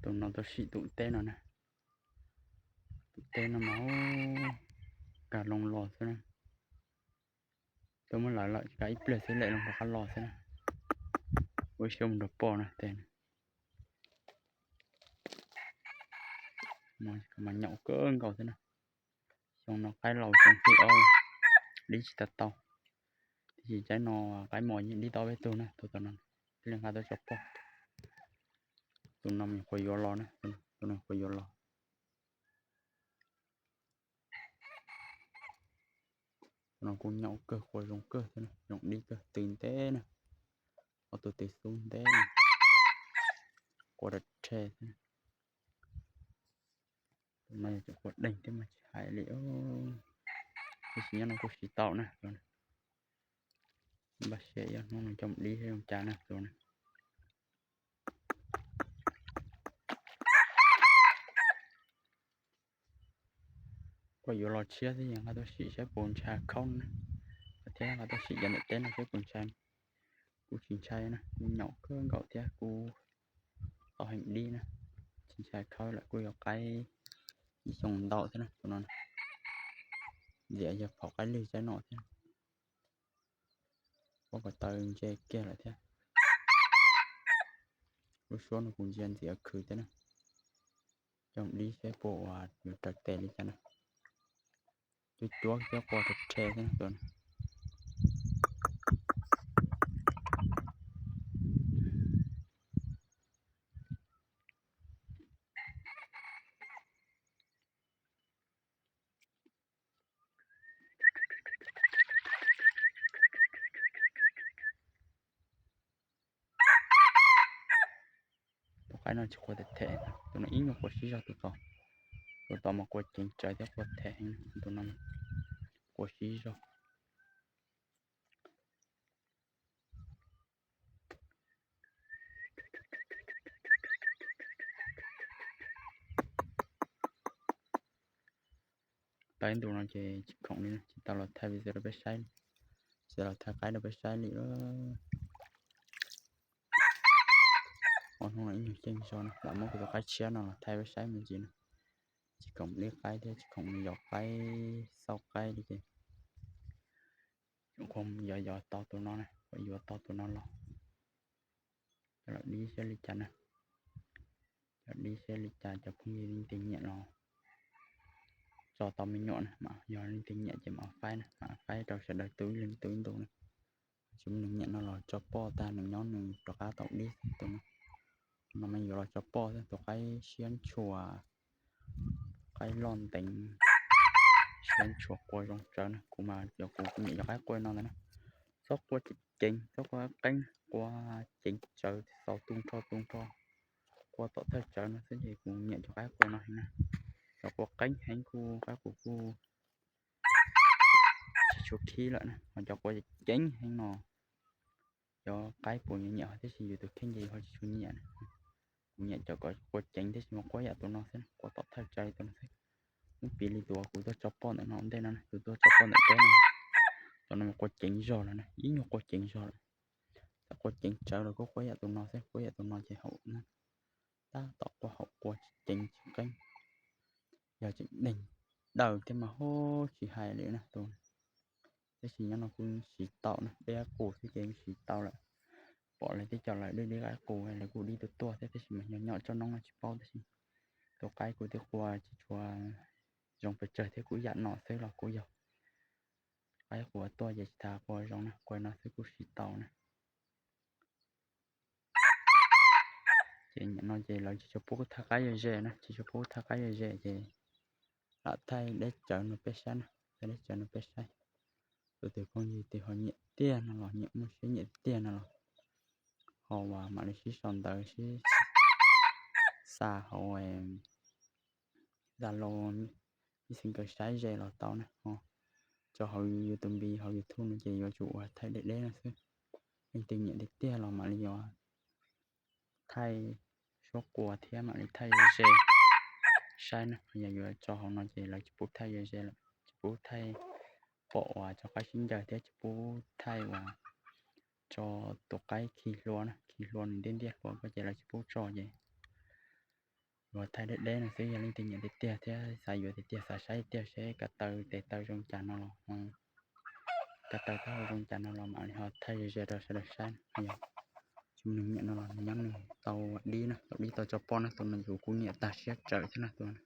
Tus no tau sim tus teb no na. Tus teb no mas ub, kag loo los xwb na. Tau muab lawv lawm kag ib pliag xwb lawm loo rov qab los xwb na. Ua siab mus nrog poj na tes. Mas nyaum kawg nkaus xwb na. Xyoo no qaib laus xyoo thib ob, dib tsis tau tau. Tiam sis tsaib no qaib mos yeej dib tau peb tug na, tus tom no thiaj li nqa tuaj tso poj. Tus no mas quas yuav los na, tus no quas yuav los. Tus no kuj nyaum kawg, quas zoo kawg thiab na, zoo dib kawg, tw ntev na, ob tug tw xub ntev na, quas rhe thiab. Tus no yog cov quas deeg thiab mas tsis hais li. Tab sis nyob no kuj siv tau na. Npaj siab ib ob hnub no coj mus dib zoo cas na tus na. Kuj yuav los tshiab xwb, nqa tuaj sim saib puas ntshai khaub na, thiab nqa tuaj sim cov ntawm teb no saib puas ntshai. Kuj tsis ntshai na, kuj nyaum kawg nkaus thiab kuj tau heev dib na, tsis ntshai khaub lawm. Kuj yuav qaib ib xyoo ntau thiab na tus no. Ntxias yog phom qaib lwg tsaib no thiab. Pob ko taw ntse kiag lawm thiab. Lub suab no kuv ntsia ntxiv khwv thiab na. Coj dib saib puas uas yuav raws tes li cas na. Cuab cuab thiab quas rhe rhe thiab tus. Tus qaib no tsis quas them them, tus no ib nyuag quas sib zog tus tod. Tus tod mas quas ceev tsawv thiab quas them heev, tus no quas sib zog. Tau ib ntus no ces tsis khoom li, tsis tau los thaij video rau peb saib, tsis tau los thaij qaib rau peb saib li. Ob hnub no ib nyuag ceeb zog no, lam muab kuv tus qaib tshiab no los thaij peb saib me ntsis no. Tsis khoom li qaib thiab tsis khoom yos qaib, xauj qaib li ces. Kuv yog yos tau tus no na, kuv yuav tau tus no los. Coj los dib saib li cas na. Coj dib saib li cas cov phooj ywg leej twg nyiam los tso tau me nyuam na, mas yog leej twg nyiam ces mam faib na, mam faib rau sawv daws tu ib leeg tu ib ntus na. Tsis muaj neeg nyiam no los tso poj tag nws nyob nws rov qab tau dib tus no. No mas yuav los tso poj thiab, tus qaib siab ntshua, qaib loj nteev, siab ntshua quas zoo tsawv na. Kuv mas yog kuv nyiam cov qaib quas no ntag na. Txhob quas ceev, txhob quas qeeb, quas ceev tsawv xaus tu nrho tu nrho, quas tom thawj tsawv no xwb ces kuv nyiam cov qaib quas no heev na. Cov quas qeeb heev kuj qaib quas kuj tsis tshua khib lawm na, ho cov quas ceev heev no cov qaib puas nyiam nyiam tiam sis yus tus kheej ces yus ho tsis tshua nyiam na. Kuv nyiam cov quas ceev tiam sis mas quab yam tus no xwb, quas tom thawj tsawv tus no xwb. Muab piv li tus uas kuv tuaj tso poj ntawm no ua ntej no, tus tuaj tso poj ntawm peb no, tus no mas quas ceev zog lawm na, ib nyuag quas ceev zog lawm. Txawm quas ceev tsawv los kuj quab yam tus no xwb, quab yam tus no ces haum na, tab tom quas haum quas tsis ceev tsis qeeb. Yog tseem deeg daws thiab mas hub tsis hais li na tus. Tab sis nyob no kuj siv tau na, dib qaib qus xwb ces kuj siv tau lawm. Pom lawv tib co lawv dib qaib qus lawv kuj dib tuaj tuaj thiab, tab sis mas yog nyob tsob noob no tsis paub, tab sis tus qaib kuv twb quas tsis tshua zoo pes tsawg thiab, kuj yam no xwb los kuj yog qaib quas tuaj ces tsis tas quas zoo na, quas no xwb kuj siv tau na. Ces nim no ces lawv tsis tshua pub thaij qaib ze ze na, tsis tshua pub thaij qaib ze ze ces lam thaij deb tsawv no peb saib na, thaij deb tsawv no peb saib. Tus twg phooj ywg twg ho nyiam tiag no los nyiam muaj siab nyiam tiag no los ho uas mam li sib sau ntawv sib xa hauv Zalo, Messenger saib ze los tau na ho. Tso hauv YouTube, hauv YouTube no ces yuav tsum ua thaij deb deb no xwb. Leej twg nyiam tiag tiag los mam li yuav thaij suab quas thiab mam li thaij ze ze saib na. Yog yuav tso hauv no ces lawv tsis pub thaij ze ze lawm, tsis pub thaij pom uas tso qaib sib ncaws thiab tsis pub thaij uas tso tus qaib khi hlua na, khi hlua nws ntiaj ntiaj hlua ko ces lawv tsis pub tso ces Yuav thaij deb deb no xwb, yog leej twg nyiam tiag tiag thiab xav yuav tiag tiag, xav saib tiag seb kav taw tes taw zoo cas no los, kav taw taub hau zoo cas no los mam li ho thaij ze ze rau sawv daws saib. Yog tsis muaj neeg nyiam no los nws nyob nws tau dib na, tau dib tau tso poj na, tus no yus kuj nyiam tag siab tsawv thiab na tus no.